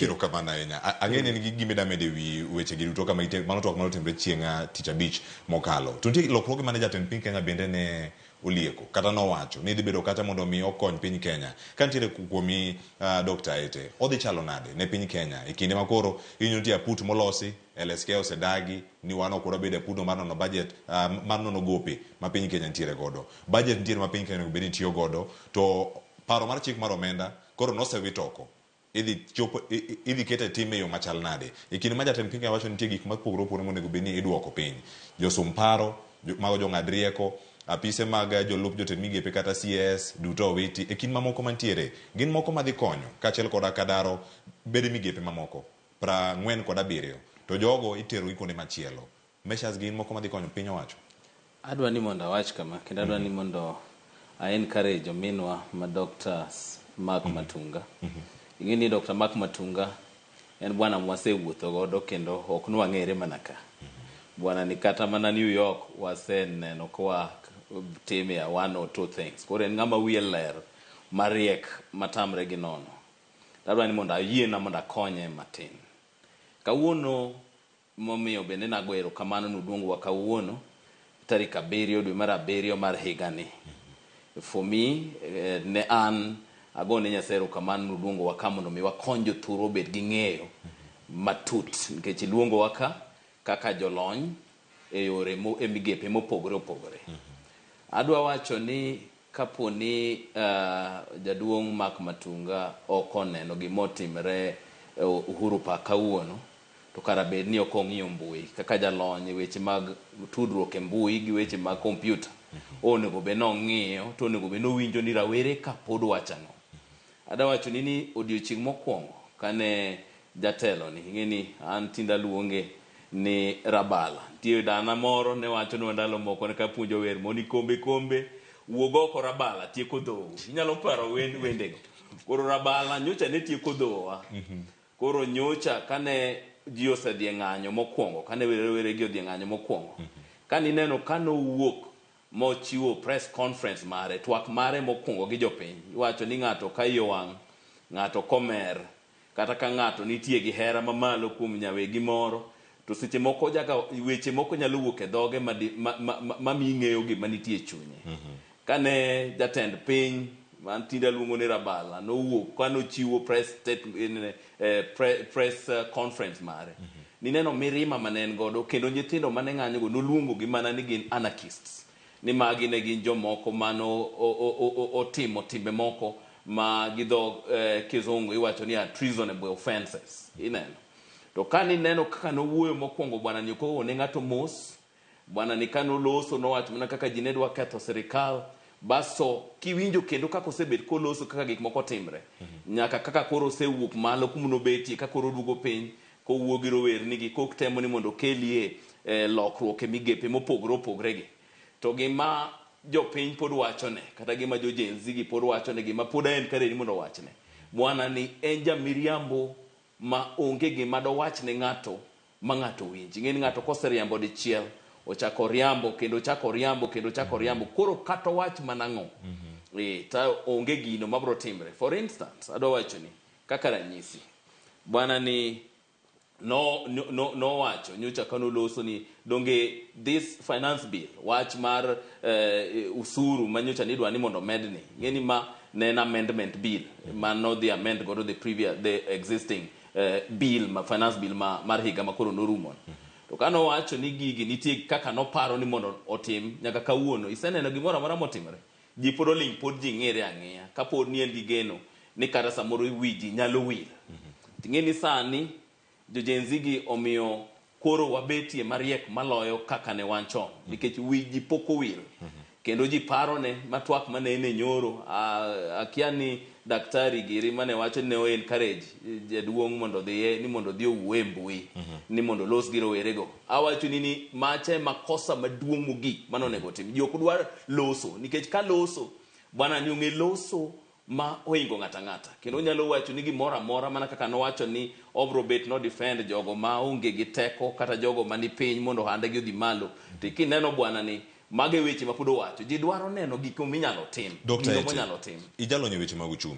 Erokamano ahinya. Ang'e ni in gi gima ida medo e wi weche gi duto kama ite, mano twak mane otimre chieng' tich abich mokalo. To nitie lokruoge mane jatend piny Kenya bende ne olieko kata nowacho ni dhi bedo kacha mondo mi okony piny Kenya. Ka nitiere kuomi Dr. Ete, odhi chalo nade ne piny Kenya e kinde ma koro iwinjo nitie aput molosi, LSK osedagi ni wan ok wadwa bedo e apudno mar nono budget, mar nono gope ma piny Kenya nitiere godo. Budget nitiere ma piny Kenya onego bed ni tiyo godo to paro mar chik mar omenda koro nosewit oko. Idhi chop, idhi kete tim e yo machal nade? E kinde ma jatend piny Kenya wacho ni nitie gik mopogore opogore monego bed ni iduoko piny. Josum paro, mago jong'ad rieko, apise mag jolup jotend migepe kata CS duto owiti e kind mamoko mantiere. Gin moko madhi konyo kaachiel koda ka daro bede migepe mamoko 47 to jogo itero gi kuonde machielo. Measures gin moko madhi konyo piny owacho. Adwa ni mondo awach kama kendo adwa ni mondo a encourage ominwa ma Dr. Mark Matunga. Ing'e ni Dr. Mark Matunga en bwana mwasewuotho godo kendo ok nwang'ere mana ka. Bwana ni kata mana New York waseneno kwa time one or two things. Koro en ng'ama wiye ler mariek matamre gi nono. Adwa ni mondo ayiena mondo akonye matin. Kawuono Momiyo bende nago erokamano nuluongowa kawuono tarik 7 dwe mar 7 mar higani. For me, ne an agone Nyasaye erokamano noluongowa ka mondo mi wakony jothurwa obed gi ng'eyo matut nikech iluongowa ka kaka jolony e yore mo, e migepe mopogore opogore. Adwa wacho ni kapo ni jaduong' Mark Matunga ok oneno gima otimre e Uhuru Park kawuono, to kara bed ni ok ong'iyo mbui. Kaka jalony e weche mag tudruok e mbui gi weche mag kompyuta, onego bed ni ong'iyo to onego bed ni owinjo ni rawere ka pod wacho ang'o. Adwa wachoni ni odiochieng' mokwongo kane jatelo ni, ing'e ni an tinde aluonge ni Rabala. Nitie dana moro ne wachonwa ndalo moko ne kapuonjo wer moro ni kombe kombe wuog oko Rabala tieko dhowu. Inyalo paro wendego. Koro Rabala nyocha ne tieko dhowa. Koro nyocha kane ji osedhi e ng'anyo mokwongo, kane rowere gi odhi e ng'anyo mokwongo, kane ineno ka nowuok mochiwo press conference mare, twak mare mokwongo gi jopiny, iwacho ni ng'ato ka iye owang', ng'ato komer, kata ka ng'ato nitie gi hera mamalo kuom nyawegi moro, to seche moko ojaga weche moko nyalo wuok e dhoge ma, ma, ma, ma, ma mi ng'eyo gima nitie e chunye. Kane jatend piny man tinde aluongo ni Rabala nowuok kane ochiwo press statement, pre, press conference mare nineno mirima mane en godo kendo nyithindo mane ng'anyo go noluongo gi mana ni gin anarchists ni magi ne gin jomoko mano otimo timbe moko ma gi dho kizungu iwacho ni are treasonable offenses ineno to kane ineno kaka nowuoyo mokwongo bwana ni ok ogo ne ng'ato mos Bwana ni kane oloso nowacho mana kaka ji ne dwa ketho sirikal. Basto kiwinjo kendo kaka osebet koloso kaka gik moko timre. Nyaka kaka koro osewuok malo kuma nobetie ka koro oduogo piny kowuo gi rowerni gi kotemo ni mondo okelie lokruok e migepe mopogore opogore gi. To gima jopiny pod wachone kata gima jo Gen Z gi pod wachone gima pod a encourage ni mondo owachne. Bwana ni en ja miriambo ma onge gima dowach ne ng'ato ma ng'ato winj. Ing'e ni ng'ato koseriambo dichiel, ochako oriambo kendo ochako oriambo kendo ochako oriambo, koro kata owach mana ang'o, ta onge gino mabro timre. For instance, adwa wacho ni kaka ranyisi, bwana ni no no no nowacho nyocha kane oloso ni donge this finance bill wach mar usuru ma nyocha nidwa ni mondo omedni ing'e ni ma ne en amendment bill ma nodhi amend godo the previous the existing bill ma finance bill ma mar higa ma koro norumo to kane owacho ni gigi nitie kaka noparo ni mondo otim nyaka kawuono iseneno gimoro amora motimore ji pod oling' pod ji ng'ire ang'iya kapod ni en gi geno ni kata samoro wi ji nyalo wil ting'e ni sani jo Gen Z gi omiyo koro wabetie mariek maloyo kaka ne wan chon nikech wi ji pok owil kendo ji parone ma twak mane en e nyoro akia ni daktari giri mane wacho ni ne o encourage jaduong' mondo odhiye ni mondo odhi owuo e mbui ni mondo olos gi rowerego awacho ni ni macha ema kosa maduong' mogik mane onego otim ji ok dwar loso nikech ka loso bwana ni ong'e loso ma ohingo ng'ato ang'ata kendo onyalo wacho ni gimoro amora mana kaka nowacho ni obro bet no defend jogo ma onge gi teko kata jogo mani piny mondo ohande gi odhi malo to kineno bwana ni mago e weche ma pod owacho ji dwaro neno gik minyalo tim Dr. gino Ete, monyalo tim ijalony e weche mag uchumi.